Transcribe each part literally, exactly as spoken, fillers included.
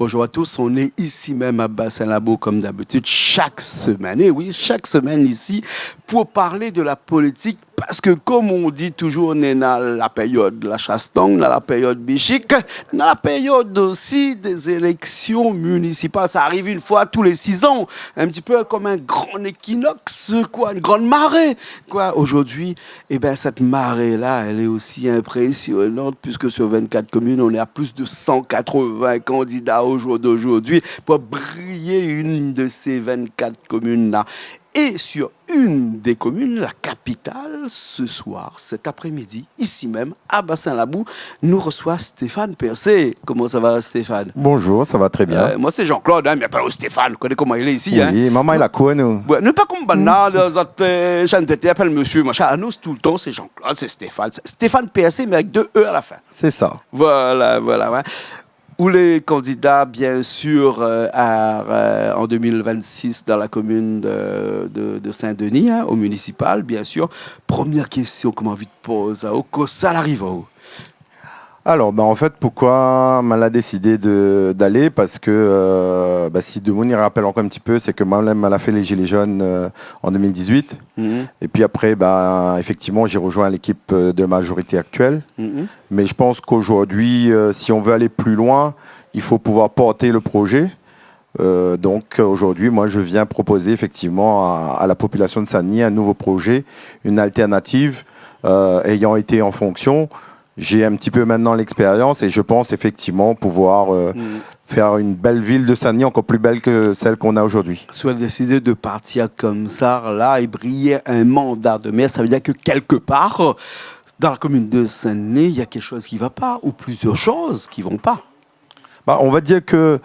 Bonjour à tous, on est ici même à Bassin Labou comme d'habitude chaque semaine. Et oui, chaque semaine ici pour parler de la politique parce que comme on dit toujours, néna la période la chasse-langue, néna la période bichique, néna la période aussi des élections municipales. Ça arrive une fois tous les six ans, un petit peu comme un grand équinoxe, quoi, une grande marée, quoi. Aujourd'hui, eh ben, cette marée-là, elle est aussi impressionnante, puisque sur vingt-quatre communes, on est à plus de cent quatre-vingts candidats au jour d'aujourd'hui pour briller une de ces vingt-quatre communes-là. Et sur une des communes, la capitale, ce soir, cet après-midi, ici même, à Bassin Labou, nou resoi Stéphane Persée. Koman sa va, Stéphane ? Bonjour, ça va très bien. Euh, moin sé Jean-Claude, hein, mé apèl aou Stéphane, ou koné koman i lé isi, hein. Oui, momon la kour, nou. Ouais, nou pa konm banna, dan zot, euh, shèn tété, apèl monsieur, machin. Ah, nou, toultan, sé Jean-Claude, sé Stéphane. Sé Stéphane Persée, mé avèk deux E à la fin. C'est ça. Voilà, voilà, ouais. Ou lé candidat, bien sûr, euh, à, euh, en deux mille vingt-six dans la commune de, de, de Saint-Denis, hein, au municipal, bien sûr. Première question ke moin anvi poz aou, kosa la ariv aou ? Alors, bah, en fait, pourquoi moin la décidé de, d'aller ? Parce que, euh, bah, si demoun i rapèl ankor un petit peu, c'est que moin, moin la fé les Gilets jaunes, euh, en deux mille dix-huit. Mhm. Et puis après, bah, effectivement, j'ai rejoint l'équipe, euh, de majorité actuelle. Mhm. Mais je pense qu'aujourd'hui, euh, si on veut aller plus loin, il faut pouvoir porter le projet. Euh, donc, euh, aujourd'hui, moi, je viens proposer effectivement à, à la population de Saint-Denis un nouveau projet, une alternative, euh, ayant été en fonction. J'ai un petit peu maintenant l'expérience et je pense effectivement pouvoir, euh, faire une belle ville de Saint-Denis encore plus belle que celle qu'on a aujourd'hui. Si ou la désidé de partir konmsa, la, é briyé in manda de mèr, sa vé dir ke kèlkepar, dan la komine de Saint-Denis, néna kékshoz ki va pa, ou plizièr shoz ki vont pa. Bah, on va dire que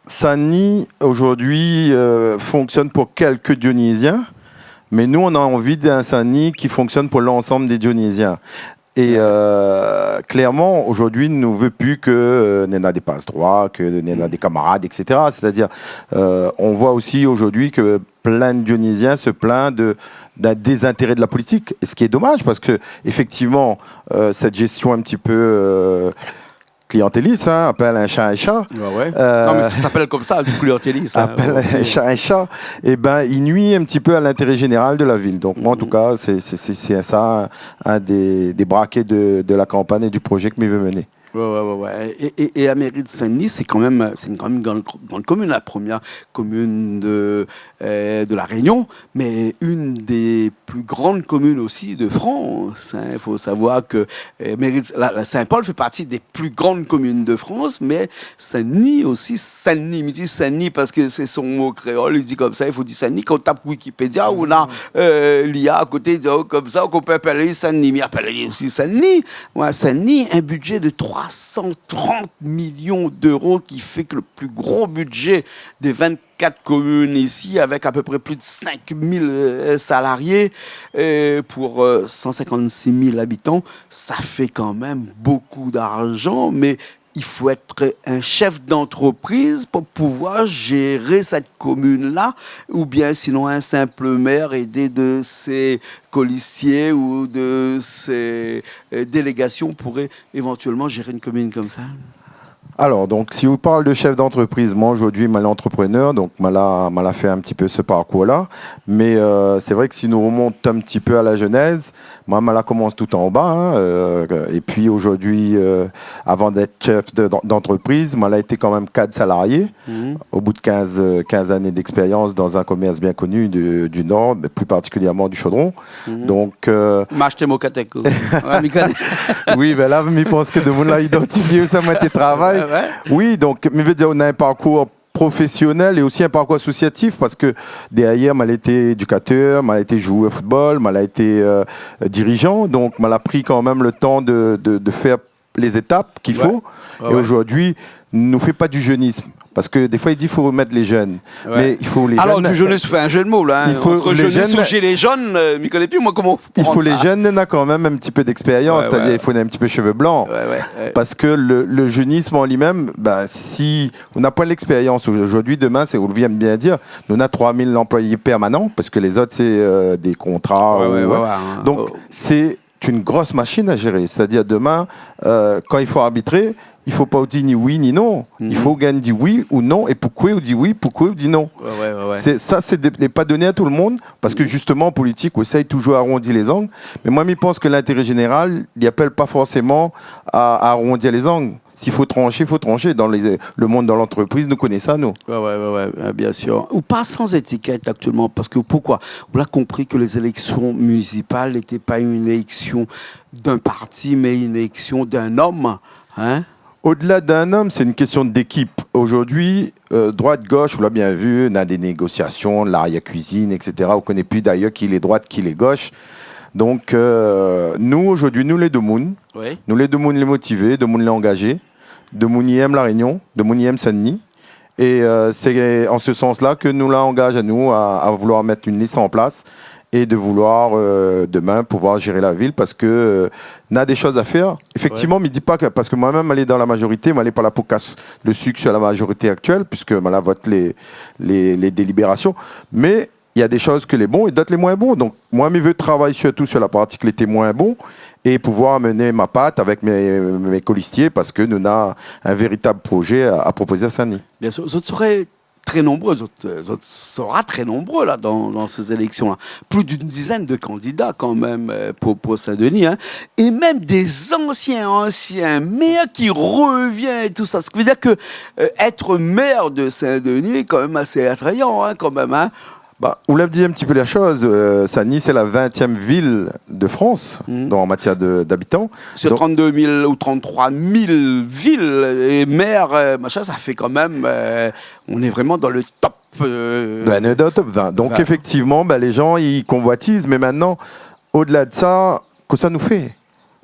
Saint-Denis, aujourd'hui, euh, fonctionne pour quelques Dionysiens, mais nous, on a envie d'un Saint-Denis qui fonctionne pour l'ensemble des Dionysiens. Et, euh, clairement, aujourd'hui, nou vé pu ke, euh, néna dé passe-droit, ke néna dé kamarad, et cetera. C'est-à-dire, euh, on voit aussi aujourd'hui que plein de Dionysiens se plaignent de, d'un désintérêt de la politique. Et ce qui est dommage, parce que, effectivement, euh, cette gestion un petit peu, euh, clientéliste, hein, apèl in sha in sha. Ouais, ouais. Euh, non, mé sa i apèl konmsa, du clientéliste, hein, apèl in sha in sha. Eh ben, il nuit un petit peu à l'intérêt général de la ville. Donc, moi, en tout cas, c'est, c'est, c'est, c'est ça, un des, des braquets de, de la campagne et du projet ke mi vé mener. Ouais, ouais, ouais, ouais. Et, et, et la mairie de Saint-Denis, c'est quand même, c'est une, quand même une grande, grande commune, la première commune de, euh, de La Réunion, mais une des plus grandes communes aussi de France, hein. Il faut savoir que, euh, mairie de, la, la Saint-Paul fait partie des plus grandes communes de France, mais Saint-Denis aussi, Saint-Denis, mi di Saint-Denis parce que c'est son mot créole, il dit comme ça, il faut dire Saint-Denis. Kan ou tap Wikipédia, ou néna, euh, l'I A à côté, i di, oh, konmsa, ou pé apèl ali Saint-Denis, mé apèl ali osi Saint-Denis. Ouais, Saint-Denis, un budget de trois cent trente millions d'euros, qui fait que le plus gros budget des vingt-quatre communes ici, avec à peu près plus de cinq mille, euh, salariés, euh, pour, euh, cent cinquante-six mille habitants, ça fait quand même beaucoup d'argent, mais il faut être un chef d'entreprise pour pouvoir gérer cette commune-là, ou bien sinon un simple maire aidé de ses colistiers ou de ses, euh, délégations pourrait éventuellement gérer une commune comme ça ? Alors, donc, si ou parl de chef d'entreprise, moi, aujourd'hui, moin lé entrepreneur, donc, moin la, moin la fé un petit peu ce parcours-là. Mais, euh, c'est vrai que si nou remont un petit peu à la genèse, moin, moin la komans tout an ba, hein, euh, et puis aujourd'hui, euh, avant d'être chef de, d'en-, d'entreprise, moin la été quand même cadre salarié. Mhm. Au bout de quinze, euh, quinze années d'expérience dans un commerce bien connu de, du Nord, mais plus particulièrement du Chaudron. Mhm. Donc, euh, Ma ashté mon katéko. Ouais, mi koné. Oui, ben la, mi pans ke demoun la idantifié ousa moin té travay. Ouais, ouais. Oui, donc, mi vé dir, ou néna un parcours professionnel et aussi un parcours associatif parce que derrière, moin la été éducateur, moin la été joueur football, moin la été, euh, dirigeant. Donc, moin la pris quand même le temps de, de, de faire les étapes qu'il faut. Ouais, ouais. Et aujourd'hui, nou fé pa du jeunisme. Parce que des fois, i di, i fo mèt les jeunes. Ouais. Mais il faut les jeunes. Alors, du jeunisme, fé un jeu de mots, là, hein. Entre les jeunisme et gilets jaunes, euh, mi koné pi, moin, koman ou pran sa. Il faut les jeunes, néna quand même un petit peu d'expérience, c'est-à-dire, il faut un petit peu cheveux blancs. Ouais, ouais, ouais. Parce que le, le jeunisme en lui-même, ben, si ou néna poin l'expérience aujourd'hui, demain, c'est, ou vien bien dir, nou néna trois mille employés permanents, parce que les autres, c'est, euh, des contrats. Ouais, ouais, ouais, ouais, hein. Donc, c'est une grosse machine à gérer. C'est-à-dire, demain, euh, quand il faut arbitrer, I fo pa ou di ni oui ni non. I fo ou gingn di oui ou non, é poukosa ou di oui, poukosa ou di non. Ouais, ouais, ouais, ouais. Sé, sa, sé dé, dé pa doné a tout le monde, parske zistoman, an politik, ou éséy toujour arondi lé zang. Mé moin, mi pans ke lintéré zénéral, li apèl pa forséman a, a arondi lé zang. Si fo transhé, fo transhé. Dan lé, le mond dan lantrepriz, nou koné sa, nou. Ouais, ouais, ouais, ouais, ouais, bien sûr. Ou pa sans étikèt aktièlman, parske poukosa ? Ou la konpri ke lé zéléksion minisipal lété pa in éléksion d'in parti, mé in éléksion d'in om, in ? Au-delà d'un homme, c'est une question d'équipe. Aujourd'hui, euh, droite, gauche, ou la bien vu, na dé négosiasion, larièr-kuizine, et cetera. Ou koné pi dayèr ki lé droit, ki lé gosh. Donk, euh, nou, aujourd'hui, nou lé demoun. Oui. Nou lé demoun lé motivé, demoun lé angazé, demoun i èm La Rényon, demoun i èm Sin-Dni. É, euh, sé an se sans-la ke nou la angaz anou a, a vouloir mèt in lis an plas é de vouloir, euh, demin, pouvoir zéré la vil, parske, euh, na dé shoz a fèr. Éfèktivman, mi di pa ke, parske moin mèm, alé dan la mazorité, moin lé pa la pou kas le sik su la mazorité aktièl, puiske moin la vot lé, lé, lé délibérasion. Mé na dé shoz ke lé bon é d'ot lé moin bon. Donk, moin, mi vé travay sirtou su la parti ke lété moin bon é pouvoir amenn ma pat avèk mé, mé kolistié, parske nou na in véritab prozé a, a propozé a Sin-Dni. Bien sûr, zot sré très nombreux, zot, zot sra très nombreux la, dan, dan sé zéléksion-la. Plus d'une dizaine de candidats quand même, euh, pour, pour Saint-Denis, hein. Et même des anciens, anciens maires qui reviennent et tout ça. Ce qui veut dire que, euh, être maire de Saint-Denis est quand même assez attrayant, hein, quand même, hein. Ba, ou la di in ti pé la shoz, euh, Saint-Denis, sé la vintième ville de France, donc en matière de, d'habitants. Sur trente-deux mille ou trente-trois mille villes et maires, euh, machin, ça fait quand même, euh, on est vraiment dans le top, euh, ben, nou lé dan le top vingt. Donk, éfèktivman, ben, lé zan i konvoitiz. Mé mintnan, au-delà de ça, kosa nou fé ?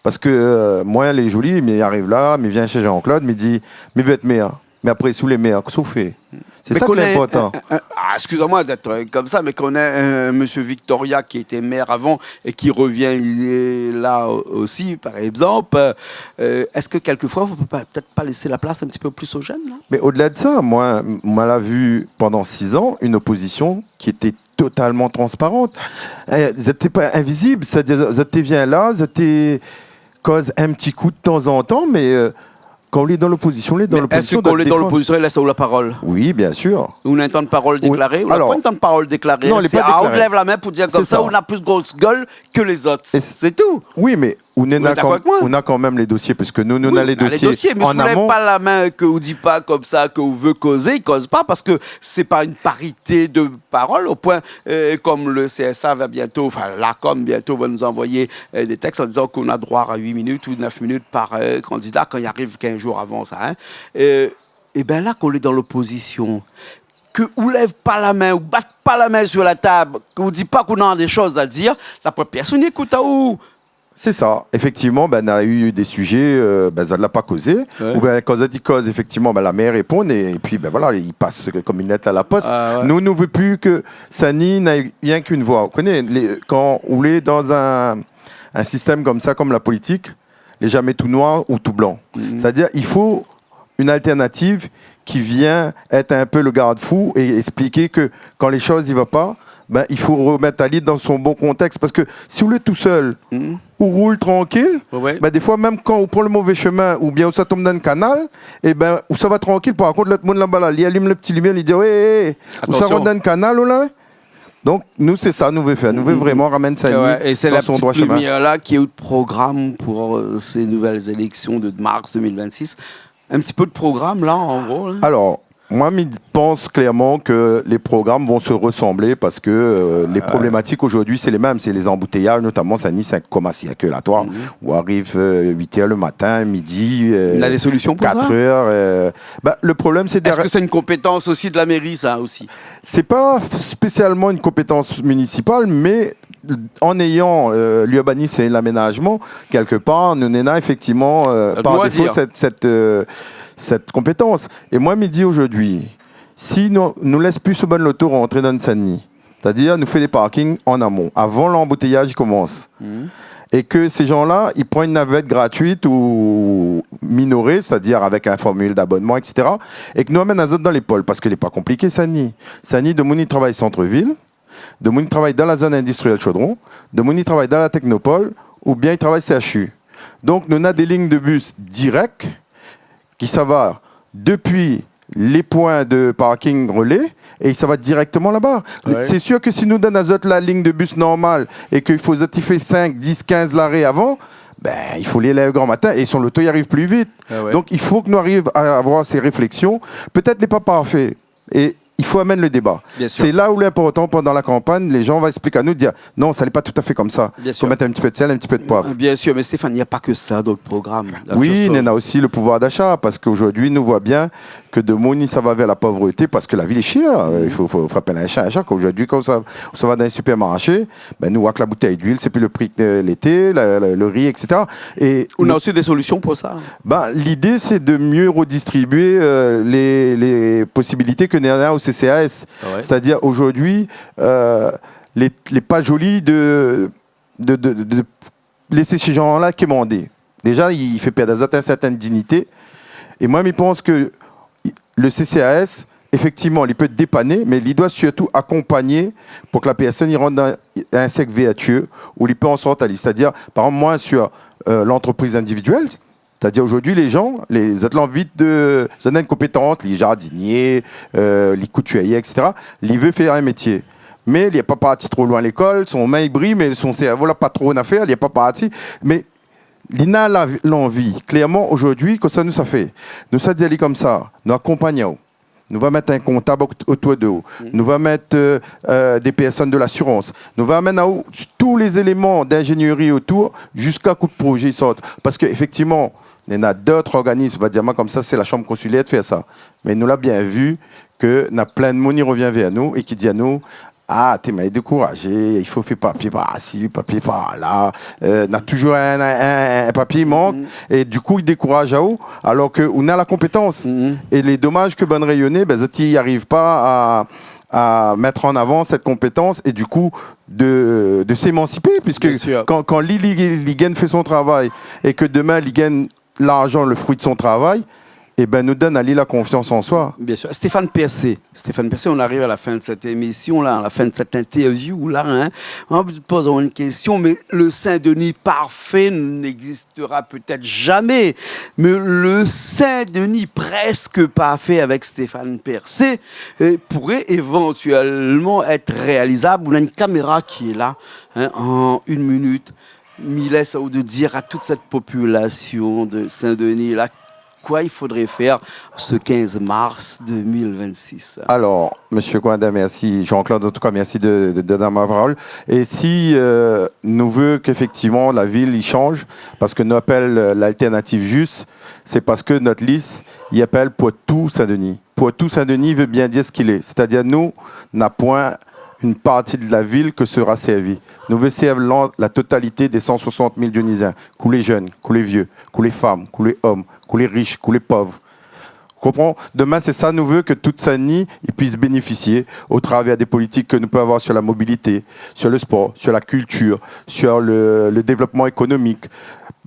Parske, euh, moin, lé zoli, mi ariv la, mi vien shé Jean-Claude, mi di, mi vé èt mèr. Mé apré, si ou lé mèr, kosa ou fé ? Sé sa ki lé inportan. Ah, excusez-moi d'être, euh, comme ça, mais qu'on a un monsieur Victoria qui était maire avant et qui revient, il est là aussi, par exemple. Euh, est-ce que quelquefois, vous pouvez pas, peut-être pas laisser la place un petit peu plus aux jeunes, là ? Mais au-delà de ça, moi, moin la vu pendant six ans une opposition qui était totalement transparente. Euh, zot té pa invizib, c'est-à-dire, zot té vien la, zot té koz in ti kou de tan zan tan, mé, euh, kan ou lé dan lopozision, ou lé dan lopozision, ou doi défann. Mé èske kan ou lé dan lopozision, i lès aou la parol ? Oui, bien sûr. Ou néna in tan de parol déklaré ? Ou néna pa in tan de parol déklaré, non, lé pa déklaré. Sé a ou de lèv la min pou dir konmsa, ou néna plis gro guèl ke lézot. Sé tou. Oui, mé ou néna kan mèm lé dosié, puiske nou, nou néna lé dosié an amon. Mé si ou lèv pa la min, ke ou di pa konmsa ke ou vé kozé, i koz pa, parske sé pa in parité de parol, o poin, euh, konm le C S A va bientôt, enfin, l'ARCOM bientôt va nous envoyer, euh, des textes en disant qu'on a droit à huit minutes ou neuf minutes par, euh, candidat quand il arrive quinze jours avant ça, hein. Euh, é bin la, kan ou lé dan lopozision, ke ou lèv pa la min, ou bat pa la min sur la tab, ke ou di pa ke ou néna dé shoz a dir, la poin pèrsone i ékout aou. Sé sa, éfèktivman, bin, na u dé sujé, euh, bin, zot la pa kozé, oubien kan zot i koz, éfèktivman, bin, la mèr i réponn, é, épi, bin, voilà, i pas konm in lèt a la pos. Ah, ouais. Nou, nou vé pli ke sa ni, na rienk in voi. Ou koné, lé, kan ou lé dan in, in sistèm konmsa, konm la politik, lé zamé tou noir ou tou blan. Sétadir, i fo in altèrnativ ki vien èt in pé le gard-fou é èksplik ke kan lé shoz i va pa, bin, i fo romèt ali dan son bon kontèks. Parske si ou lé tousèl, ou roul trankil, bin, défoi, mèm kan ou pran le mové shemin oubien ou sa tonm dan in kanal, é bin, ou sa va trankil. Par kont, lot moun laba la, li alim le ti limièr, li di, « Wé, é, é, ou sa rant dan in kanal, ou la. » Donk, nou, sé sa nou vé fèr. Nou vé vréman ramenn sa dan son droi shemin. É sé la ti limièr la ki lé o program pou, euh, sé nouvèl éléksion de mars deux mille vingt-six. In ti pé de program la, an gro, la. Alor, moin, mi pans klèrman ke lé program i sa rosanblé parske, euh, lé problématik zordi, sé lé mèm. Sé lé zanboutéyaz, notaman, sa ni, sé in koma sirkulatoir. Ou ariv, euh, uit èr le matin, midi, euh, kat èr, euh, bin, le problèm, sé... Èske sé in konpétans osi de la méri, sa, osi ? Sé pa spésialman in konpétans minisipal, mé an ayan, euh, l'urbanisme é l'aménajman, kèlkepar, nou néna éfèktivman, euh, par défo, sèt, sèt, euh, sèt konpétans. É moin, mi di zordi, si nou, nou lès pli bann loto rantré dan Sin-Dni, sétadir nou fé dé parking an amon, avan lanboutéyaz i komans, é ke sé zan-la, i pran in navèt gratuit ou minoré, sétadir avèk in formil d'abonman, et cetera, é ke nou amenn azot dan lé pol, parske lé pa konpliké, Sin-Dni. Sin-Dni, demoun i travay sant-vil, demoun i travay dan la zone industrielle Chaudron, demoun i travay dan la Technopole, oubien i travay C H U. Donk, nou néna dé lign de bis dirèk, ki sava dopi lé poin de parking relais é i sava dirèkteman laba. Ouais. Sé sir ke si nou donn azot la lign de bis normal é ke i fo zot i fé sink, dis, kinz laré avan, bin, i fo lé lèv gran matin é son loto i ariv pli vit. Ah ouais. Donk, i fo ke nou ariv a avoir sé réfléksion. Pétèt lé pa parfé. É i fo amenn le déba. Bien sûr. Sé la ou lé inportan, pandan la kanpagn, lé jan va ésplik anou, dir, non, sa lé pa toutafé konmsa. Bien sûr. Fo mèt in ti pé de sèl, in ti pé de poiv. Bien sûr, mais Stéphane, il n'y a pas que ça dans le programme. Il y a autre chose. Oui, néna osi le pouvoir d'achat, parske zordi nou voi bien ke demoun i sava vèr la povrété, parske la vi lé shèr. Euh, i fo, fo, fo apèl in shin in shin, koi. Zordi, kan ou sa, ou sava dan in sipèrmarshé, bin, nou voi ke la boutèy d'luil, sé pi le pri ke lété, la, la, le ri, et cetera. É nou na osi dé solision pou sa. Bin, lidé, sé de myé redistribué, euh, lé, lé posibilité ke néna o C C A S. Ah ouais. Sétadir, zordi, euh, lé, lé pa zoli de, de, de, de lès sé jan-la komandé. Déza, i fé pèrd azot in sèrtin dignité. É moin, mi pans ke le C C A S, éfèktivman, li pé dépané, mé li doi sirtou akonpagné pou ke la pèrsone i rant dan in sèrk vèrtié ousa li pé an sort ali. Sétadir, par égzanp, moin, sir, euh, lantrepriz individuèl, sétadir, zordi, lé jan, lé, zot la anvi de, zot néna in konpétans, li jardinié, euh, li koutirié, et cetera. Li vé fé in métié. Mé li la pa parti tro loin lékol, son min i briy, mé son sèrvo la pa tro nafèr, li la pa parti. Mé li na la, lanvi, klèrman, zordi, kosa nou sa fé ? Nou sa di ali konmsa, nou akonpagn aou. Nou va mèt in kontab o-, otour de ou. Mhm. Nou va mèt, euh, euh, dé pèrsone de lasirans. Nou va amenn aou tout lé zéléman d'ingénièri otour, ziska kou projé i sort. Parske, éfèktivman, néna dot organizm, va dir amoin konmsa, sé la shanm konsilèr de fèr sa. Mé nou la bien vi ke na plin moun i revien vèr nou é ki di anou, ah, té, mé dékourazé, i fo fé papié par isi, papié par la, euh, na touzour in, in, in, in papié i mank, é di kou, i dékouraz aou, alor ke ou na la konpétans. Mhm. É lé domaz ke bann Rényoné, bin, zot i ariv pa a, a mèt an avan sèt konpétans é di kou de, de s'émansipé, piske kan, kan li, li, li gingn fé son travay é ke domin, li gingn larzan, le frui de son travay, é bin, nou donn ali la konfians an soi. Bien sûr. Stéphane Persé. Stéphane Persé, on arrive à la fin de cette émission-là, à la fin de cette interview-là, hein. On va vous poser une question, mais le Saint-Denis parfait n'existera peut-être jamais. Mais le Saint-Denis presque parfait avec Stéphane Persé, euh, pourrait éventuellement être réalisable. On a une caméra qui est là, hein, en une minute. Mi lès aou de dir à toute cette population de Saint-Denis, là, quoi il faudrait faire ce quinze mars deux mille vingt-six ? Alors, monsieur Coindin, merci. Jean-Claude, en tout cas, merci de, de, de donn amoin la parol. É si, euh, nou vé k'éfèktivman la vil i shanj, parske nou apèl, euh, l'altèrnativ zis, sé parske nout lis i apèl Pou tout Saint-Denis. Pou tout Saint-Denis vé bien dir sak i lé. Sétadir, nou na poin in parti de la vil ke sera sèrvi. Nou vé sèrv la, la totalité dé san soisant mil Dionizien, kou lé jenn, kou lé vié, kou lé fanm, kou lé om, kou lé rish, kou lé pov. Ou konpran ? Domin, sé sa nou vé, ke tout Saint-Denis i puis bénéfisié o travèr dé politik ke nou pé avoir sur la mobilité, sur le sport, sur la culture, sur le, le développement économique.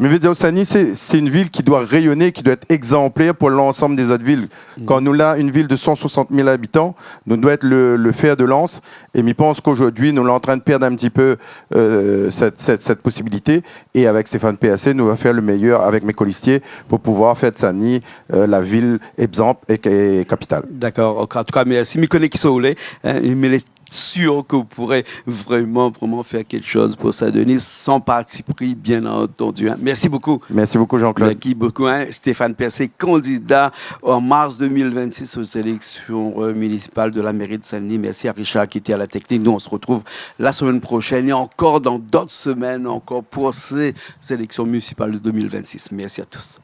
Mé vé dir, Saint-Denis, sé, sé in vil ki doi réyoné, ki doi èt égzanplèr pou lansanm dé zot vil. Kan nou na in vil de san soisant mil abitan, nou doi èt le, le fer de lans. É mi pans k'zordi, nou lé antrin de pèrd in ti pé, euh, sèt, sèt, sèt posibilité. É avèk Stéphane Persé, nou va fé le méyèr avèk mé kolistié pou pouvoir fé de Saint-Denis, euh, la vil égzanp é, é kapital. D'accord. En tout cas, merci. Mi koné kisa ou lé, hein, mé lé sir ke ou pouré vréman, vréman fé kékshoz pou Saint-Denis, san parti pri, bien entendu, hein. Merci beaucoup. Merci beaucoup, Jean-Claude. Merci beaucoup, hein. Stéphane Persé, candidat en mars deux mille vingt-six aux élections, euh, municipales de la mairie de Saint-Denis. Merci à Richard qui était à la technique. Nous, on se retrouve la semaine prochaine et encore dans d'autres semaines encore pour ces élections municipales de deux mille vingt-six. Merci à tous.